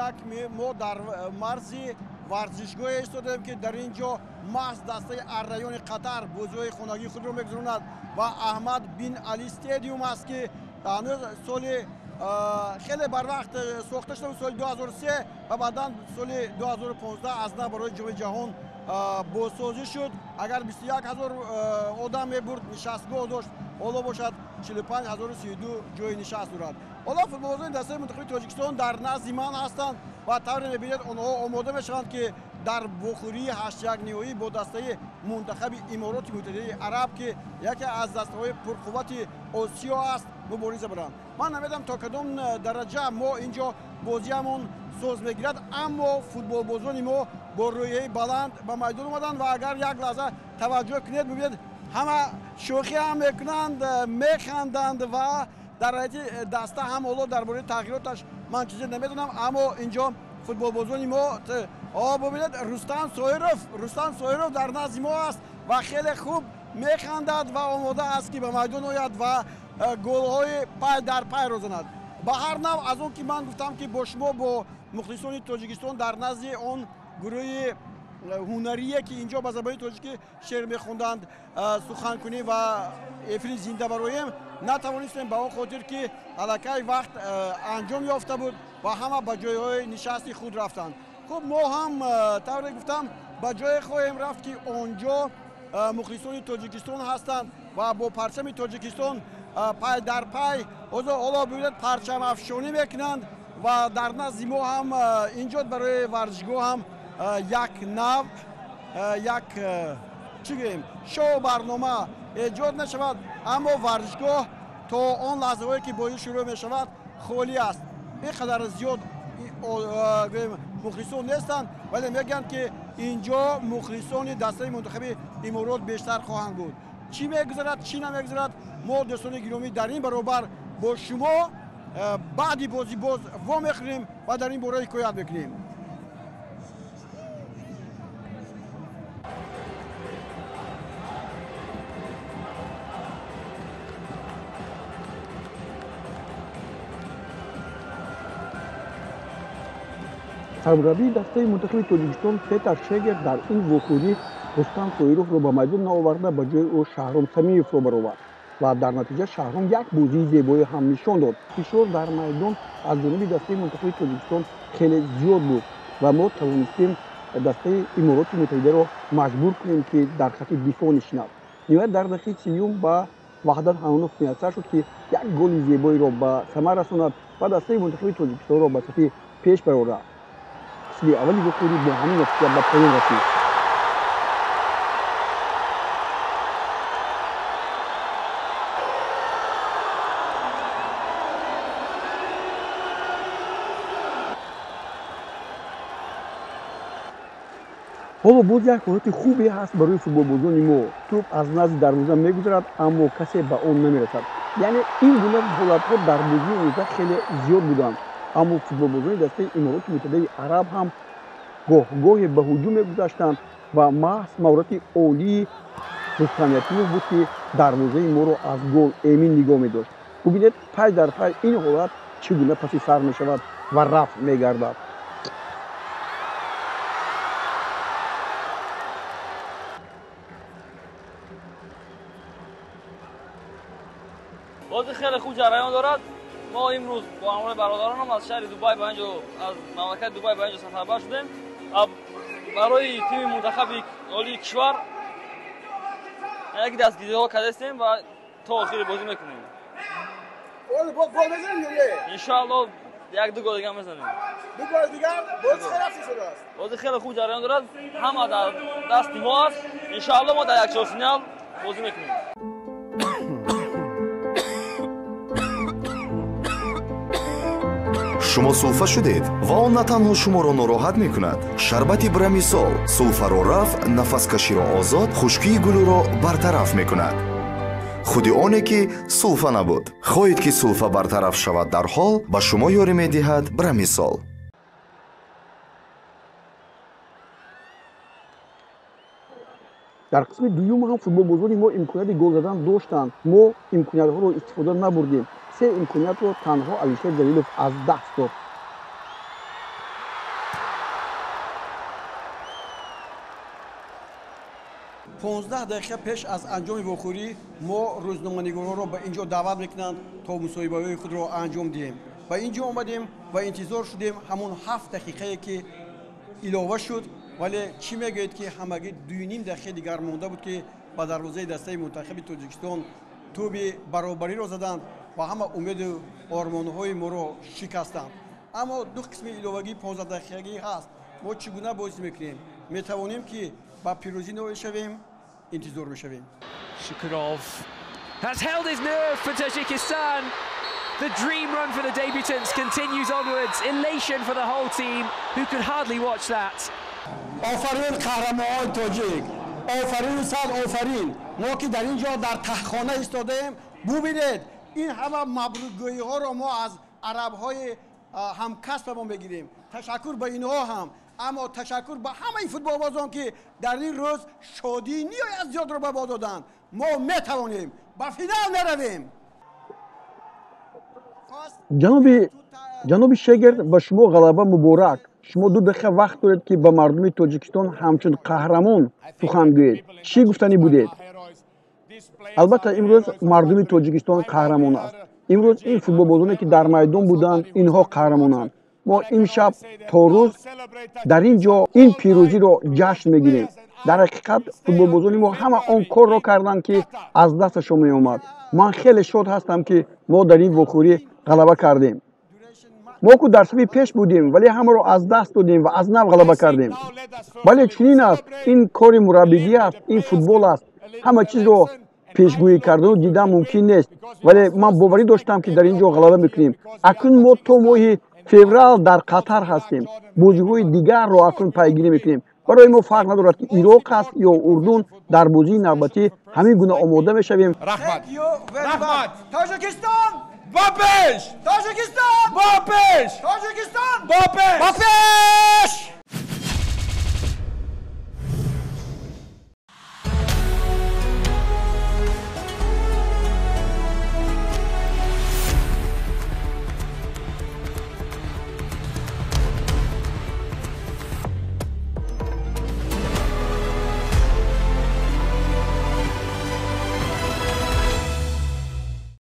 Инак мо дар марзи варзишгоҳе истодаем, ки дар ин ҷо маҳз дастаи Аррайёни Қатар бозиҳои хонагии худро мегузаронад ва Аҳмад бин Али стадиум аст, ки ҳанӯз соли хеле барвақт сохта шуда буд, соли 2003 ва баъдан соли 2015 аз нав барои Ҷоми ҷаҳон бозсозӣ шуд. Агар 21 ҳазор одам мебурд, нишастгоҳ дошт, ҳоло бошад 45 032 ҷои нишаст дорад. Ҳоло футболбозони дастаи мунтахаби Тоҷикистон дар назди ман ҳастанд ва тавре мебинед, онҳо омода мешаванд, ки дар вохӯрии ҳаштякниҳоӣ бо дастаи мунтахаби Имороти Муттаҳидаи Араб, ки яке аз дастаҳои пурқуввати Осиё аст, мубориза баранд. Ман намедонам, то кадом дараҷа мо ин ҷо бозиамон соз мегирад, аммо футболбозони мо бо рӯҳияи баланд ба майдон омаданд ва агар як лаҳза таваҷҷӯҳ кунед, бибинед, ҳама шӯхӣ ҳам мекунанд, механданд ва дар ҳайати даста ҳам ҳоло дар бораи тағйироташ ман чизе намедонам, аммо инҷо футболбозони мо, бубинед, Рустам Соиров, Рустам Соиров дар назди мо аст ва хеле хуб механдад ва омода аст, ки ба майдон ояд ва голҳои пай дар пайро занад. Ба ҳар нав, аз он ки ман гуфтам, ки бо шумо, бо мухлисони Тоҷикистон дар назди он гурӯҳи ҳунарие, ки инҷо ба забони тоҷикӣ шеър мехонданд, сухан кунем ва эфири зинда бароем, натавонистем, ба он хотир ки аллакай вақт анҷом ёфта буд ва ҳама ба ҷойҳои нишасти худ рафтанд. Хуб, мо ҳам, тавре гуфтам, ба ҷое хоҳем рафт, ки он ҷо мухлисони Тоҷикистон ҳастанд ва бо парчами Тоҷикистон пай дар пай ҳоло бибинед, парчамафшонӣ мекунанд ва дар назди мо ҳам инҷо барои варзишгоҳ ҳам як нав, як чӣ гӯем, шоу барнома эҷод мешавад, аммо варзишгоҳ то он лаҳзаҳое ки бозӣ шурӯъ мешавад, холӣ аст. Ин қадар зиёд, гӯем, мухлисон нестанд, вале мегӯянд, ки инҷо мухлисони дастаи мунтахаби Иморот бештар хоҳанд буд. Чӣ мегузарад, чӣ намегузарад, мо, дӯстони гиромӣ, дар ин баробар бо шумо баъди бозӣ боз вомехӯрем ва дар ин бора ҳикоят мекунем. Сармураббии дастаи мунтахаби Тоҷикистон Петар Шегер дар ин вохӯрӣ Рустам Соировро ба майдон наоварда, ба ҷои ӯ Шаҳром Самиевро баровард ва дар натиҷа Шаҳром як бозии зебое ҳам нишон дод. Фишор дар майдон аз ҷониби дастаи мунтахаби Тоҷикистон хеле зиёд буд ва мо тавонистем дастаи Имороти Муттаҳидаро маҷбур кунем, ки дар хати дифоъ нишинад. Ниҳоят дар дақиқаи 30-юм ба Ваҳдат Ҳанонов муяссар шуд, ки як голи зебоеро ба самар расонад ва дастаи мунтахаби Тоҷикистонро ба сафи пеш барорад. Қисми аввали вохӯрӣ бо ҳамин натиҷа ба поён расид. Ҳоло боз як ҳолати хубе ҳаст барои футболбозони мо. Тӯб аз назди дарвоза мегузарад, аммо касе ба он намерасад. Яъне ин гуна ҳолатҳо дар бозии имрӯза хеле зиёд буданд, аммо футболбозони дастаи Имороти Муттаҳидаи Араб ҳам гоҳ-гоҳе ба ҳуҷум мегузаштанд ва маҳз маҳорати олии Рустам Ятимов буд, ки дарвозаи моро аз гол эмин нигоҳ медошт. Бубинед, пай дар пай ин ҳолат чӣ гуна паси сар мешавад ва рафт мегардад. Бозӣ хеле хуб ҷараён дорад. Мо имрӯз бо ҳамроҳи бародаронам аз шаҳри Дубай ба инҷо, аз мамлакати Дубай ба инҷо сафарбар шудем ва барои тими мунтахаби олии кишвар яке дастгириҳо кардастем ва то охири бозӣ мекунем. Гол мезанем ё не? Иншоалло, як ду гол дигар мезанем. Ду гол дигар. Бозӣ хеле рафт шудааст. Бозӣ хеле хуб ҷараён дорад, ҳама дар дасти мо аст. Иншоалло, мо дар якчорфинал бозӣ мекунем. Шумо сулфа шудед ва он на танҳо шуморо нороҳат мекунад. Шарбати Брамисол сулфаро рафт, нафаскаширо озод, хушкии гулӯро бартараф мекунад. Худи оне ки сулфа набуд. Хоҳед, ки сулфа бартараф шавад дар ҳол, ба шумо ёрӣ медиҳад Брамисол. Дар қисми дуюм ҳам футболбозони мо имконияти гол задан доштанд. Мо имкониятҳоро истифода набурдем. Се имкониятро танҳо Алишер Ҷалилов аз даст дод. 15 дақиқа пеш аз анҷоми вохӯрӣ мо рӯзноманигорҳоро ба ин ҷо даъват мекунанд, то мусоҳибаҳои худро анҷом диҳем. Ба ин ҷо омадем ва интизор шудем ҳамон 7 дақиқае, ки илова шуд, вале чӣ мегӯед, ки ҳамагӣ 2,5 дақиқаи дигар монда буд, ки ба дарвозаи дастаи мунтахаби Тоҷикистон тӯби баробариро заданд ва ҳама умеду ормонҳои моро шикастанд. Аммо ду қисми иловагии 15 дақиқагӣ ҳаст. Мо чӣ гуна бозӣ мекунем? Метавонем, ки ба пирӯзӣ ноил шавем? Интизор мешавем. Shukurov has held his nerve for Tajikistan. The dream run for the debutants continues onwards. Elation for the whole team, who could hardly watch that. Офарин, қаҳрамонҳои тоҷик, офарин, сад офарин! Мо ки дар ин ҷо дар таҳхона истодаем, бубинед, ин ҳама мабрукгӯиҳоро мо аз арабҳои ҳамкасбамон мегирем. Ташаккур ба инҳо ҳам, аммо ташаккур ба ҳамаи футболбозон, ки дар ин рӯз шодии ниҳоят зиёдро ба мо доданд. Мо метавонем, ба финал меравем. Ҷаноби Шегер, ба шумо ғалаба муборак! Шумо 2 дақиқа вақт доред, ки ба мардуми Тоҷикистон ҳамчун қаҳрамон сухан гӯед. Чӣ гуфтанӣ будед? Албатта, имрӯз мардуми Тоҷикистон қаҳрамон аст. Имрӯз ин футболбозоне, ки дар майдон буданд, инҳо қаҳрамонанд. Мо имшаб то рӯз дар ин ҷо ин пирӯзиро ҷашн мегирем. Дар ҳақиқат, футболбозони мо ҳама он корро карданд, ки аз дасташон меомад. Ман хеле шод ҳастам, ки мо дар ин вохӯрӣ ғалаба кардем. Мо ку дар сафи пеш будем, вале ҳамаро аз даст додем ва аз нав ғалаба кардем. Бале, чунин аст. Ин кори мураббигӣ аст, ин футбол аст. Ҳама чизро пешгӯӣ кардану дидан мумкин нест, вале ман боварӣ доштам, ки дар ин ҷо ғалаба мекунем. Акнун мо то моҳи феврал дар Қатар ҳастем, бозиҳои дигарро акнун пайгирӣ мекунем. Барои мо фарқ надорад, ки Ироқ аст ё Урдун. Дар бозии навбатӣ ҳамин гуна омода мешавем. Раҳмат! Тоҷикистон ба пеш! Тоҷикистон ба пеш! Тоҷикистон ба пеш! Ба пеш!